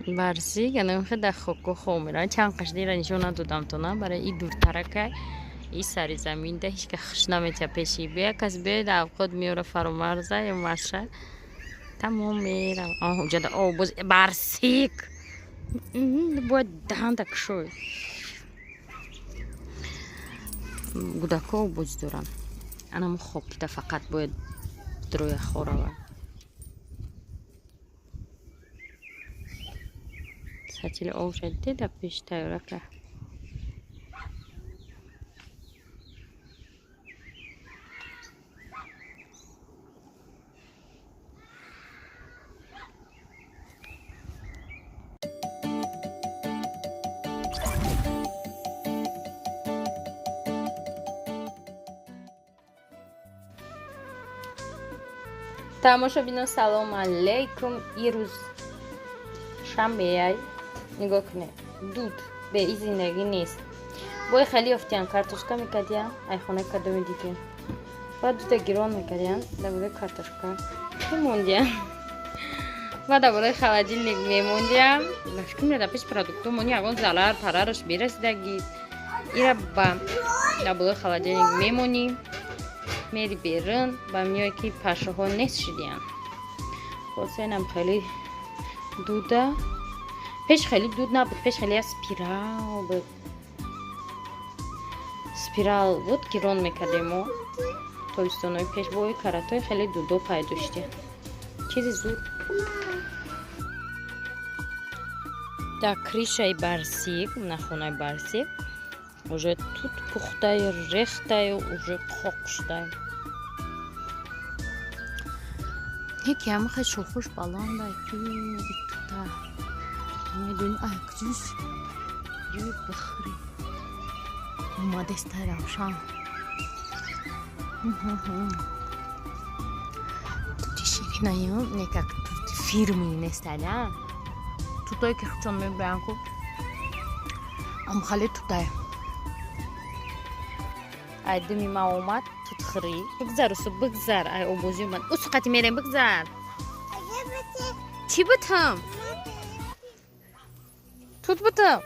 Барсик анамхе дар хоку хоб меравад. Чанд қашдира нишон надодам то на, барои и дуртаракай, и сари заминда ҳеч ка хуш наметия пеши. Бия кас биёяд, авқот меёра, Фаромарза ё Маша, тамом, мерав. Уҷада обоз. Барсик бояд даҳанда кушой. Гудако обозӣ доранд. Анамо хобида фақат бояд дроя хорава. Сатили об шадида пеш тайёрака. Тамошобино, салому алейкум. Ирӯз шанбеяй. Нигоҳ кунед, дуд бе и зиндагӣ нест. Бой хеле ёфтиян, картошка мекардиян, ай хонаи кадоми дидем. Баъд дуда гирон мекардиян, дар болои картошка мемондиян. Баъд дар болои холодильник мемондиям. Ба фикр мерада, пеш продукту мони ягон залар парараш мерасидаги. Ира ба дар болои холодильник мемонӣ, мери берун, ба миёе ки пашаҳо нест шидиян. Хосенам хеле дуда. Пеш хеле дуд набуд, пеш хеле спирал буд. Спирал буд, гирон мекардем мо. Тобистонои пеш бои каратои хеле дудо пайдо шудия. Чизи зуд. Дар крышаи Барсик, на хонаи Барсик, уже тут пухтаю, рехтаю, уже қоқ шудаю. Яке ҳама хеле шохуш баландай тута. Медони, ай куҷош ҷои бихӯрӣ. Омадестай равшан. Тути ширинаю, не как тути фирми нестай, да? Тутое ки худшон мебаранд ку. Амхале тутай. Ай думи ма омад тутхӯрӣ. Бигзар, усу, бигзар, ай обозӣ омад. Усу қати мерем, бигзар. Чӣ бутам? Тут бутам.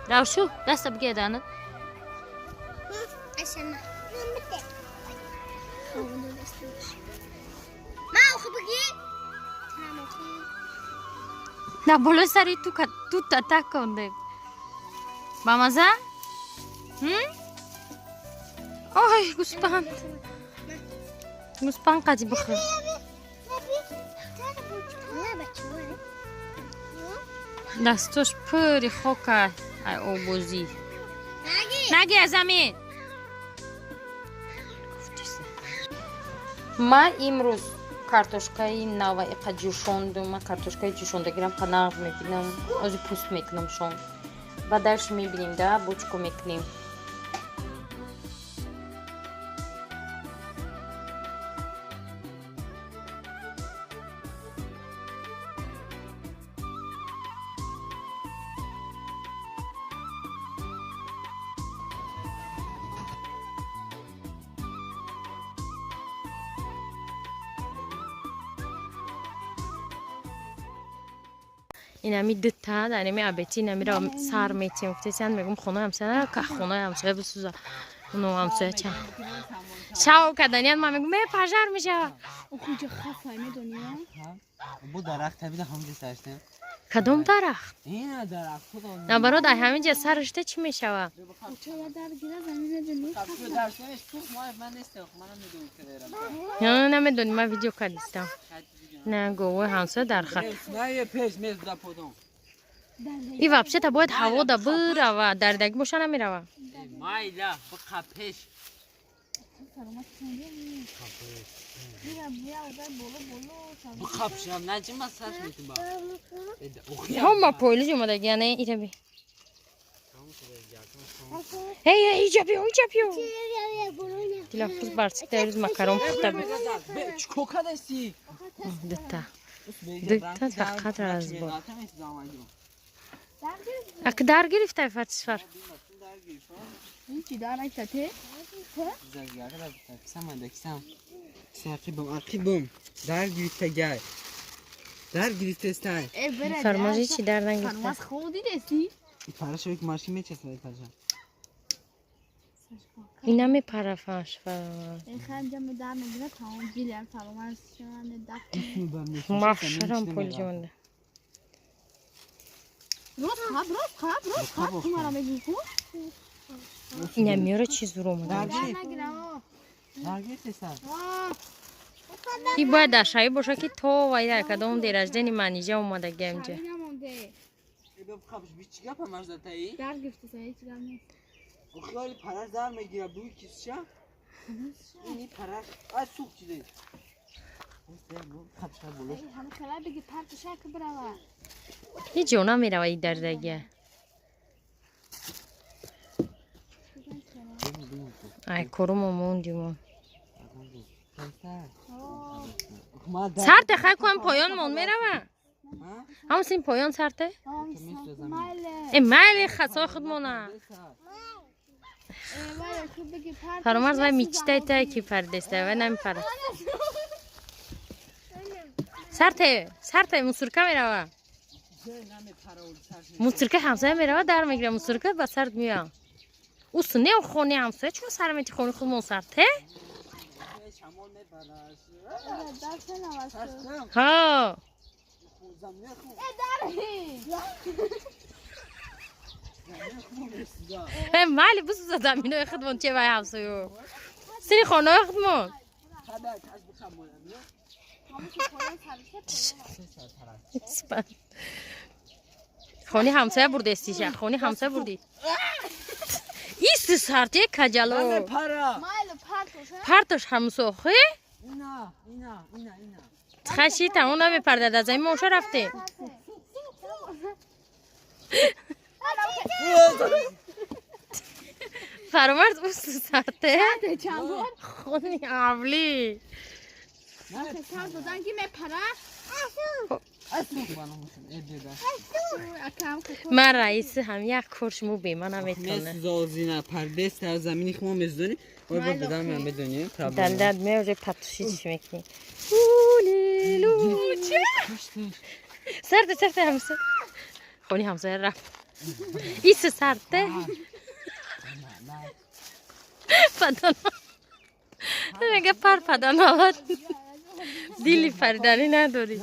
Равшу, даста бигир дана. Дар болои сари ту тут таконде. Ба маза? Ой, гӯспанд. Гӯспанд қади бихӯр. Дастош пури хока, ай обозӣ. Наги аз замин. Ман имрӯз картошкаи нава иқа ҷӯшондум. Ман картошкаи ҷӯшондагирам қанағ мебинам. Ози пӯст мекунам шон. Ба дальше мебинем, да, бочко мекунем. Инами дута дар инами абети инамиро сар метиҳем. Гуфтесиян, мегум, хонаи ҳамсоя нара, ка хонаи ҳамсоя бисӯза. Уно ҳамсоя ча шав каданиян, ман мегум, э, пожар мешава. Охуҷа хафай, медонӣ? Бу дарахт табида ҳамҷа сарштем. Кадом дарахт? Ина дарахт худо. Наоборот, ай ҳамин ҷа сарашта чӣ мешава? Учала дар гира замина ҷануб. Дарштемеш кух ман нестем, манам медонам ки дерам. Намедонӣ, ман видео кардистам. На, говои ҳамсоя дар хат. На, пеш мез да подон. И вообще-то бояд ҳаво да бирава, дардаги боша намерава. Майла, биқа пеш. Биқапшам, наҷима сарш метуба. Ҳама пойлиҷ омадаги, яъне ираби. Эй, эй, иҷа биё, иҷа биё. Дилафрӯз Барсик дар рӯз макарон пухта буд. Чико кадасти? Дута. Дута фақат разбор. Ак дар гирифтай, Фатисфар. Ҳичи дар айтате? Кисам, ақибум. Дар гирифта гай. Дар гирифтестай. Фармози чи дар нагирифта. Фармоз хуб дидеси? Параша як машин мечаспад параша. Ина мепара фаш фармоз. Ханҷа дар мегира тамом гилям фармоз шуна дафт. Маҳшарам пул ҷонда. Рост хаб, рост хаб, рост хаб, ту мара мегӣ ку? Ина меёра чи зур омада. Дар нагира. Дар гирифтестай. И бояд дар шаҳӣ боша ки то вай дар кадом день рождения Манижа омадагиам инҷа. Шаби намонде. Хабш би чӣ гапа маждатаи? Дар гирифтеса ҳеҷ гап нест. Охиёли параш дар мегира буи кисша? Ини параш ай сух чизе. Хабша болош. Ҳама хела биги партиша ки бирава. Ҳеҷ ҷо намерава и дардагия. Ай корумо мондимо. Сарте хай куам поён мон мерава. Ҳамун син поён сарте? Э майли хасои худмона. Фаромарз вай мечтай тай ки пардеста вай намепара. Сарте, сарте мусурка мерава. Мусурка ҳамсоя мерава дар мегира мусурка ба сарт меоя. Усу не хони ҳамсоя чун сар мети хони худмон сарте? Ҳа. Э майли бисӯза заминои худмон че вай ҳамсоё. Сири хонаи худмон. Хони ҳамсоя бурдестиша, хони ҳамсоя бурдӣ. Исти сарте каҷало. Партош ҳамсохе? Хаши тамом намепардад аз замин моша рафтем. Фаромарз усу сарте? Хони авли. Ман раиси ҳам як кор шумо бе ман наметавонам. Зозина пардес дар замини хумо мезонӣ. Ой бо дадам ман медонем проблема. Далдад меоже патуши чӣ мекунӣ? Улилу. Сарте сарте ҳамса. Хони ҳамсоя рафт. Ису сарте. Падана. Мега пар паданалат. Дили париданӣ надорӣ.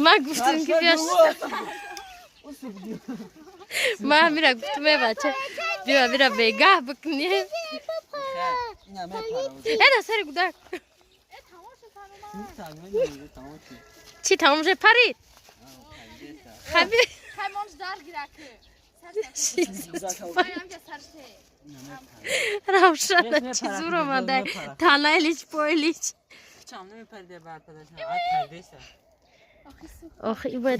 Ман гуфтам ки биё. Ман мира гуфтам э бача биё бира бегаҳ бикунем. Э дар сари гудак. Чӣ тамом шуд парид? Хаби. Равшана чӣ зур омада. Танаилич пойлич. Охи и бояд.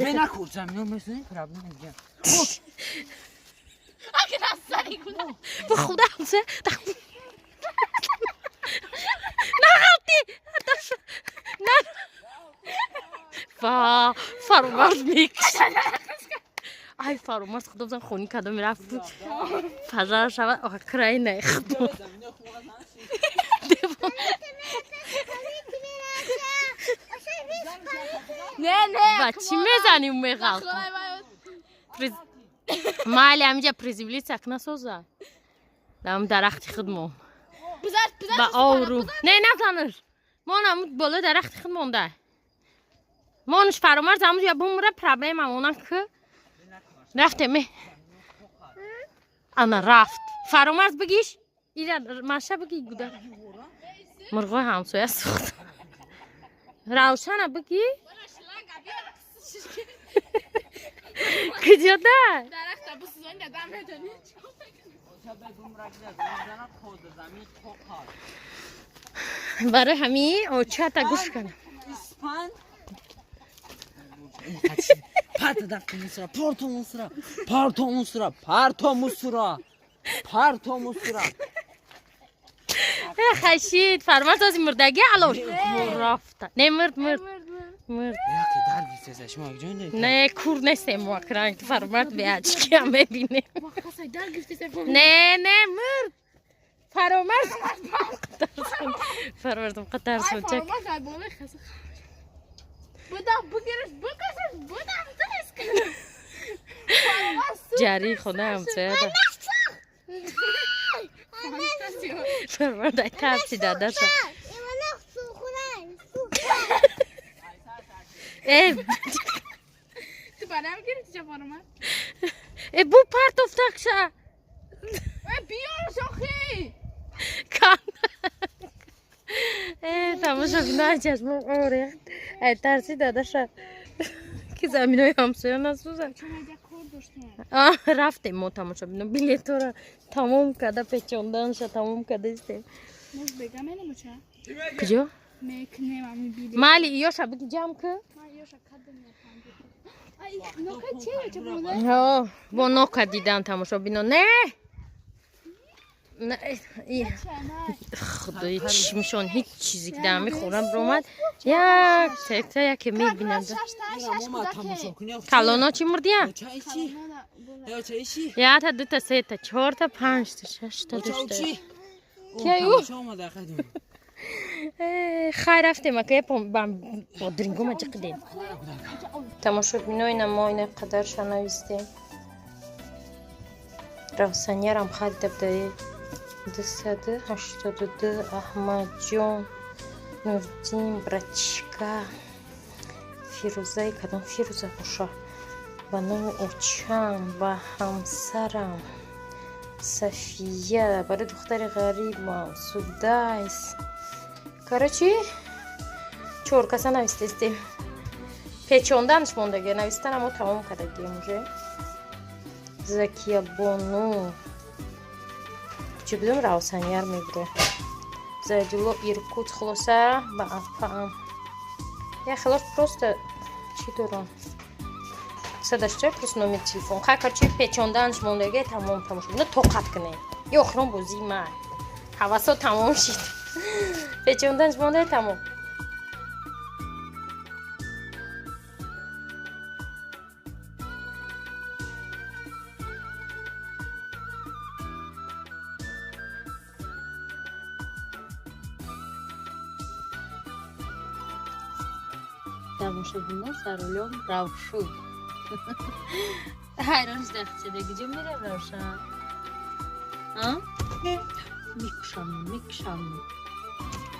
Ба худа ҳамсоя. Нағалти. На. Ва Фаромарз мекушад. Ай Фаромарз худо бизан хони кадом мерафт. Пажар шавад оха край най худо. Не, не. Ба чӣ мезаним меғалт? Майли ҳаминҷа приземлиться насоза. Дар дарахти худмон. Ба овру. Не назанаш. Мон ҳамун болои дарахти худ монда. Монш Фаромарз ҳамун я бумра проблема монан ки рафтем. Ана рафт. Фаромарз бигиш. Ира маша биги гуда. Мурғои ҳамсоя сӯхт. Равшана биги. Куҷода? Барои ҳамин очата гӯш кардам. Парто дафти мусра, парто мусра, парто мусра, парто мусра, парто мусра. Хашид, Фармарз ози мурдаги алош. Рафта. Не мурд, мурд. Мурд. Яке дар гирифтеса шумо як ҷой не? Не, кур нестем мо акранг Фармарз беачки ҳам мебинем. Не, не, мурд. Фаромарз. Фарвардам қатар сочак. Ҷарии хона ҳамсояда. Фарвардай тарси дадаша. Э Э бу партофтакша. Э тамошобинои чашмом орехт. Ай тарси дадаша. Ки заминои ҳамсоя насӯзад. Рафтем мо тамошобино билетора тамом карда печонданша тамом карда истем. Куҷо? Майли иёша буги ҷамъ ку. Бо нока дидан тамошобино. Не! Худои чишмшон ҳеҷ чизе ки дар мехӯрам биромад. Як текта яке мебинанд. Калоно чӣ мурдия? Якта, дута, сета, чорта, панҷта, шашта, душта. Кию? Хай рафтем ака бодрингома ҷиқидем. Тамошобино ина мо ина қадарша навистем. Равсанярам харида будаи. 282 Аҳмадҷон, Нурдин, братишка, Фирӯзаи кадом Фирӯза боша? Ба номи очам, ба ҳамсарам, Сафия, барои духтари ғарибам, Судайс. Короче, чор каса навистестем. Печонданш мондаги, навистанам мо тамом кардагием уже. Закия Бону. Чӣ будум равсанияр мебуде. Зайдулло Иркут хулоса ба афаам. Я хелош просто чӣ дорам? Садашча плюс номер телефон. Хай короче печонданш мондаги тамом тамом шуд. Ну тоқат кунед. Ё охирон бозии ман. Ҳавасо тамом шид. Печонданш мондаги тамом. Тамошобино саролём равшу. Ҳайрон шуда хчеда куҷо мерав Равшан? Мекушам, мекушам.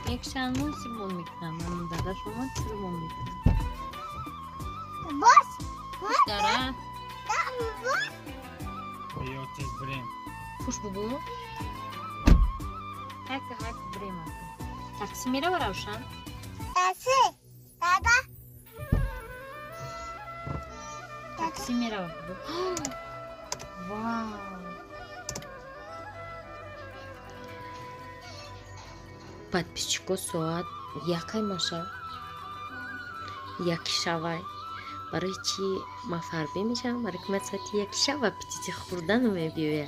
Мекушам, сирмон мекунам. Ман дадаш омад сирмон мекунам. Бош! Дара. Ё тез бирем. Хуш бубу. Ҳак ҳак бирем. Такси мерава Равшан? Такси. Дада. Такси мерава. Вау! Подписчико соат якай маша. Яки шавай. Барои чӣ ма фарбе мешавам? Барои ки ман соати яки шав аппетити хӯрдану мебиёя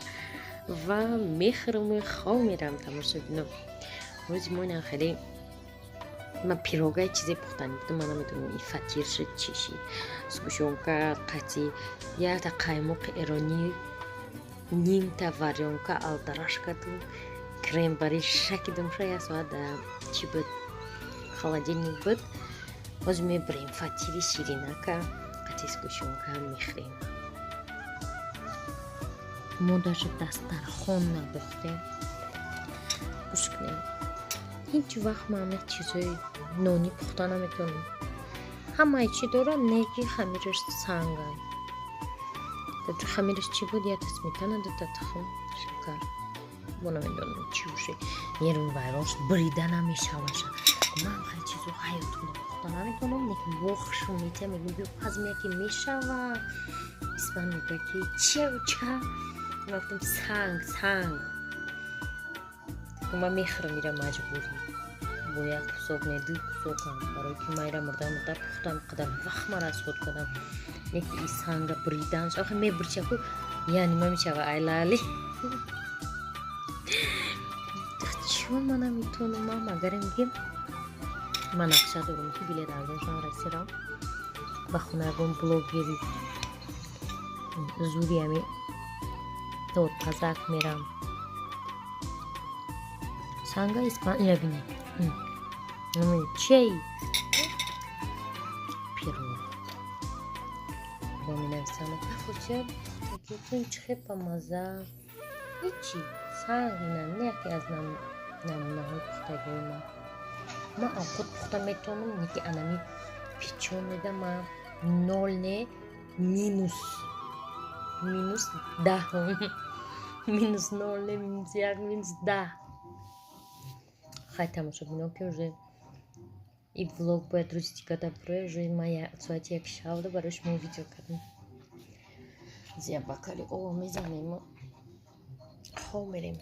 ва мехӯрму хоб мерам тамошобино. Рӯзи мо инам хеле ман пирогаи чизе пухтан будам, ман намедонам и фатир шуд чӣ шид. Сгущёнка қатӣ якта қаймоқи эронӣ, нимта варёнка алдараш кардум, крем бари шакидум ша як соат чӣ буд, холодильник буд. Боз мебарем фатири ширинака қатӣ сгущёнка мехӯрем. Мо даже дастархон надохтем. Гӯш кунем. Ҳеҷ вақт ман ҳамин чизҳои нонӣ пухта наметавонам. Ҳамаи чӣ дорам, не ки хамираш сангай. Хамираш чӣ буд? Якта сметана, дута тухм, шакар. Бо намедонам чӣ боше. Нервм вайрон шуд, бурида намешаваша. Ман хеле чизо ҳаётумда пухта наметавонам, лекин бо хушум метиҳам, мегӯям биё пазм яке мешава. Исман мегӯяд ки чия ча? Ман гуфтам санг, санг. Ман мехӯрам ира маҷбурӣ. Бо як кусок не, ду кусокам. Барои ки ман ира мурда мурда пухтам, қадар вақт ман расход кардам. Не ки и санга буриданш. Охи мебурчаку, яъне ма мешава айлали. Чун ман наметавонам, ман магарам ки ман нақша дорам ки билет арзон шавам расирам ба хона ягон блогери зури ами тортпазак мерам. Санга испан ира бинед. Чей пирог бо менависам: хусият пухтагиятон чӣ хел бамазза. Ҳичи санг ина не, яке аз намунаҳои пухтагиҳои ман. Ман авқот пухта метавонам, неки анами печёныйда ман нол не, минус 10, минус нол не, минус як, минус 10. Хай, тамошобино, ки уже и влог бояд рӯзи дигар броя. Уже ман соати 1 шавда барои шумо видео кардам. Зия бакали ово мезанем, хоб мерем.